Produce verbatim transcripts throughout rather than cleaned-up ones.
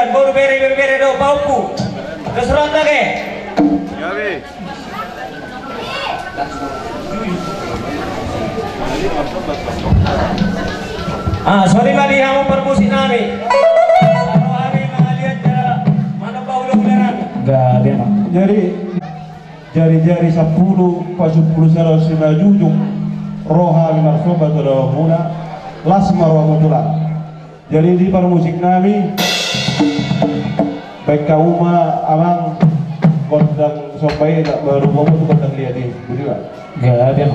Boru, bere, bere, bere do pahompu. Dos roha nangkin. Ah, sori ma di hamu parmusik nami. Laho hami mangaliat jala manomba hulahula nami. Jadi, jari-jari sampulu, pasampulu sada simanjujung, ro hami marsomba tu Daompuna, las ma rohamu tulang. Jadi di parmusik nami, baen hamu ma amang gondang somba i, tak baru bobo tu gondang liat i, budi ma. Gak ada.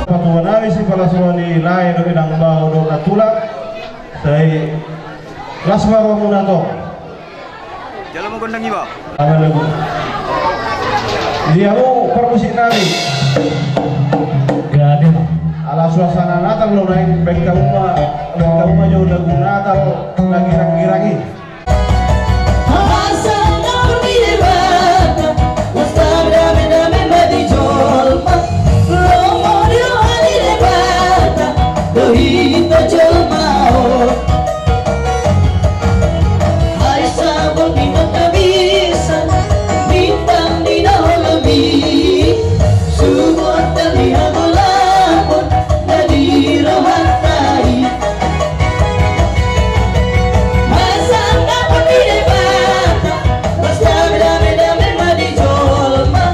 Patuan nami si palas roha ni lae dohot inang, baoa dohot nantulang. Sai las ma rohamuna tong. Jalo ma gondang iba. Aman lagu. Di hamu parmusik nami. Gabe ma. Ala suasana Natal do naeng, baen hamu ma, baen hamu ma jo lagu Natal na girang-girang i. Asa na di Debata, las dame-dame ma di jolma, lomo di roha ni Debata, do hita jolma on. Ai sabot ni tonta bisa, bintang di na holom i, subuat ni hagolapon na di rohanta i. Asa na di Debata, las dame-dame ma di jolma,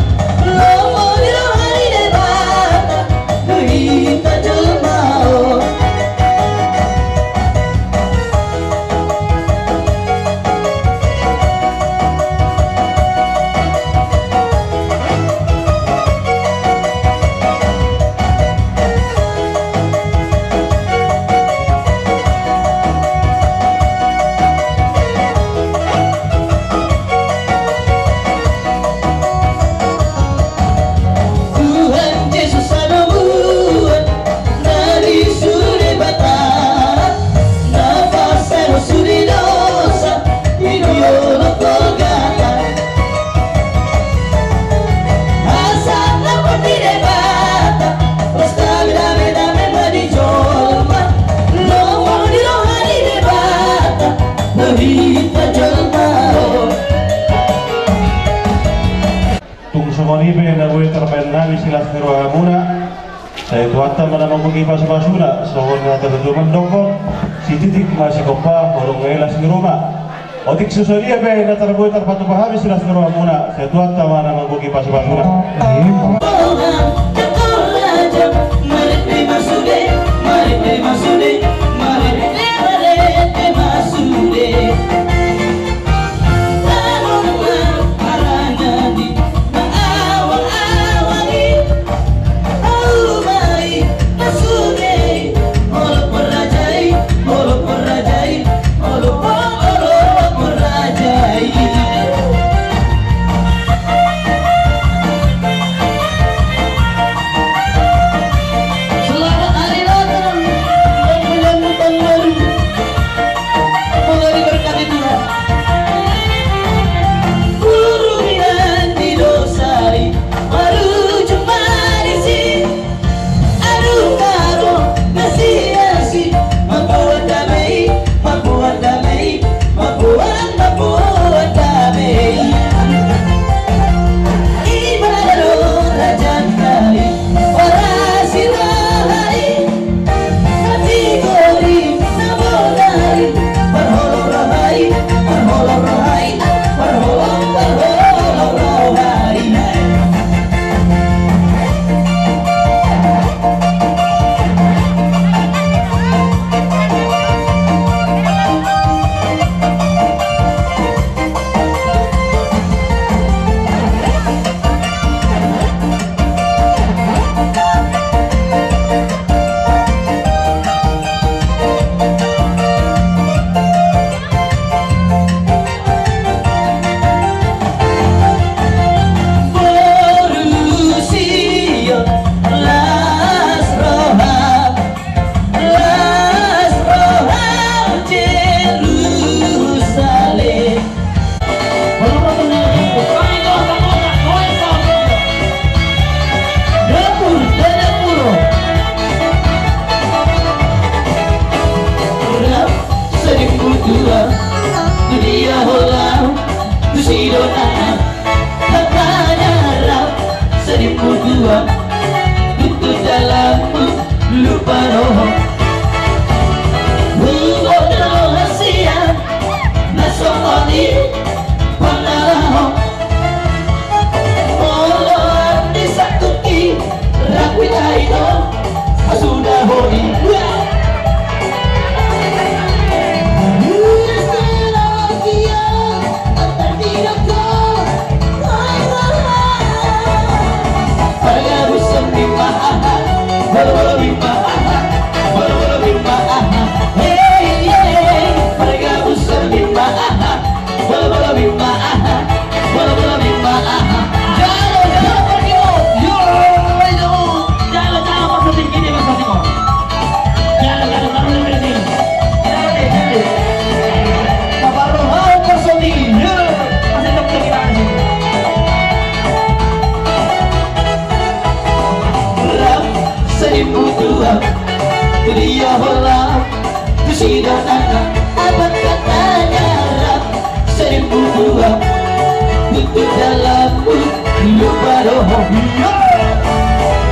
lomo di roha ni Debata, do hita jolma on. Tuhan Jesus hadomuan na disuru Debata, na parsahit sude dosa di jolo Golgata. Asa na di Debata, las dame-dame ma di jolma, lomo di roha ni Debata, do hita jolma on. Tung songon i pe na boi tarbaen nami silas ni rohamuna. Sai Tuhanta ma na manggohi pasupasuna, songon na tarjolo mandokkon, sititik ma sigompa, holong ma i las ni ruma. Otik so sadia pe na tar-, boi tarpatupa hami silas ni rohamuna, sai Tuhanta ma na manggohi pasupasuna. Bola, tu sidongan, abang katanya rap, seribu dua, tutu dalam, lupa roho.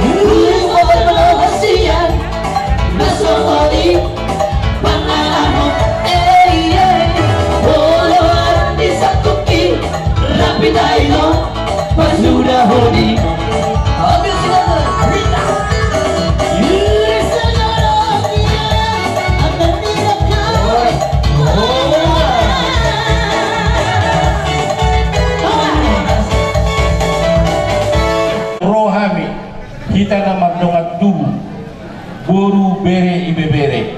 Lupa roho sian, masuk oli, panahon, eh, iya. Bola, di satu ki, rapi dailo, pasuda hodi. Oke, silakan. Rita. Ro hami, hita na mardongan tubu, boru, bere, ibebere,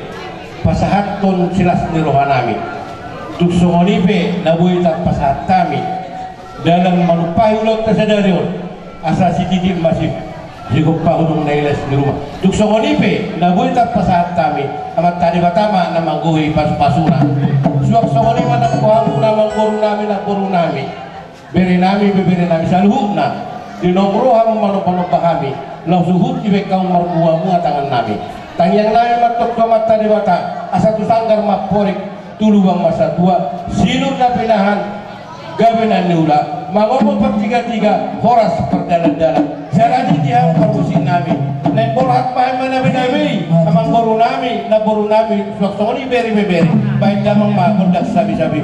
pasahathon silas ni rohanami. Tung songon i pe na boi tapasahat hami, dalan manumpahi ulaonta sadari on, asa sititi ma si, sigompa hudung na ilas ni ruma. Tung songon i pe na boi tapasahat hami, Amanta Debata ma na manggohi pasupasuna. Suang songon i ma nang tu hamu na manggoru nami, na boru nami, bere nami, bebere nami saluhutna. Di naung ro hamu manombanomba hami, laos huhut dibaen hamu marmuamuatangan nami. Tangiang nami ma antong tu Amanta Debata, asa tu sanggar ma amporik, tu lubang ma satua, sinur na pinahan, gabe na niula, mangomo partigatiga, horas pardalandalan. Jala di hamu parmusik nami, naeng borhat ma hami manabeinabei, amang boru nami, na boru nami, suang songon i bere, bebere, baen damang ma gondang sabisabi.